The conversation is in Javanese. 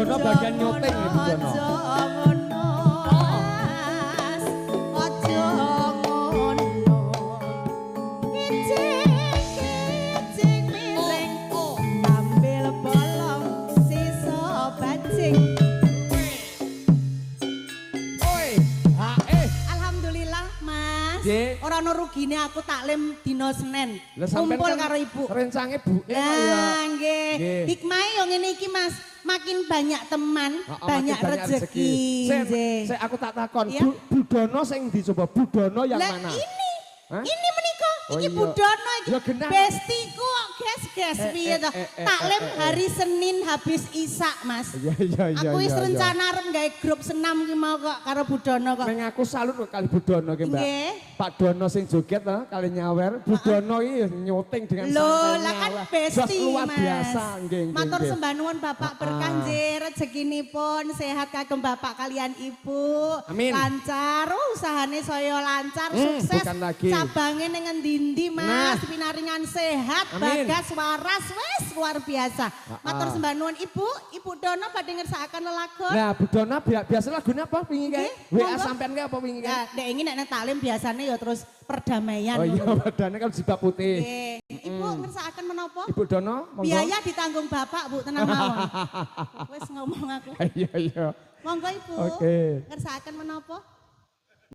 Dono bagian nyuting Bu Dono. Aja ngono, Mas. Aja ngono. Kijing-kijing miring, ambil bolong sisa bajing. Oi, ha eh. Alhamdulillah, Mas. Nggih. Ora ono rugine aku taklim dina Senin. Lah, sampean Kumpul kan karo Ibu. Rencange buke kok ya. Lah nggih. Nggih. Hikmahe yo ngene iki, Mas. Makin banyak teman, Oh, banyak makin rezeki. Sik, Nggih. sik, aku tak takon, Iya. Bu Dono sing ndi coba? Bu Dono yang Lah mana? ini. Hah? Ini menika, Oh, iki iya. Bu Dono iki. Ya, genah. Bestiku kok ges-ges piye to. Taklim hari Senin habis Isak, Mas. Iya. Aku wis rencana arep gawe grup senam ki mau kok karo Bu Dono kok. Neng aku salut kok kali Bu Dono ki, Mbak. Nggih. Pak Dono sing joget to, kali nyawer, Bu Dono iki nyuting dengan Loh, santainya. lah kan Wah, besti, jos luar Mas. biasa, nggih, nggih. Matur nggih. sembah nuwun Bapak, berkah nggih rezekinipun, sehat kagem Bapak kalian Ibu. Amin. Lancar, oh, usahane saya lancar, sukses. Bukan lagi. Cabange ning endi-endi, Mas, Nah. pinaringan sehat, Amin. bagas waras, wes luar biasa. Matur sembah nuwun Ibu, Ibu Dono badhe ngersakaken lelagon. Nah, Bu Dono biasa lagune apa wingi kae? Nggih, WA monggo. sampean kae apa wingi kae? Ya, nek ingin nek nang taklim biasane ya terus perdamaian. Oh iya, ngono. badane kan jilbab putih. Nggih. Ibu ngersakaken menapa? Ibu Dono, monggo. Biaya ditanggung Bapak, Bu, tenang mawon. Wis ngomong aku. Iya. Monggo, Ibu. Oke. Ngersakaken menapa?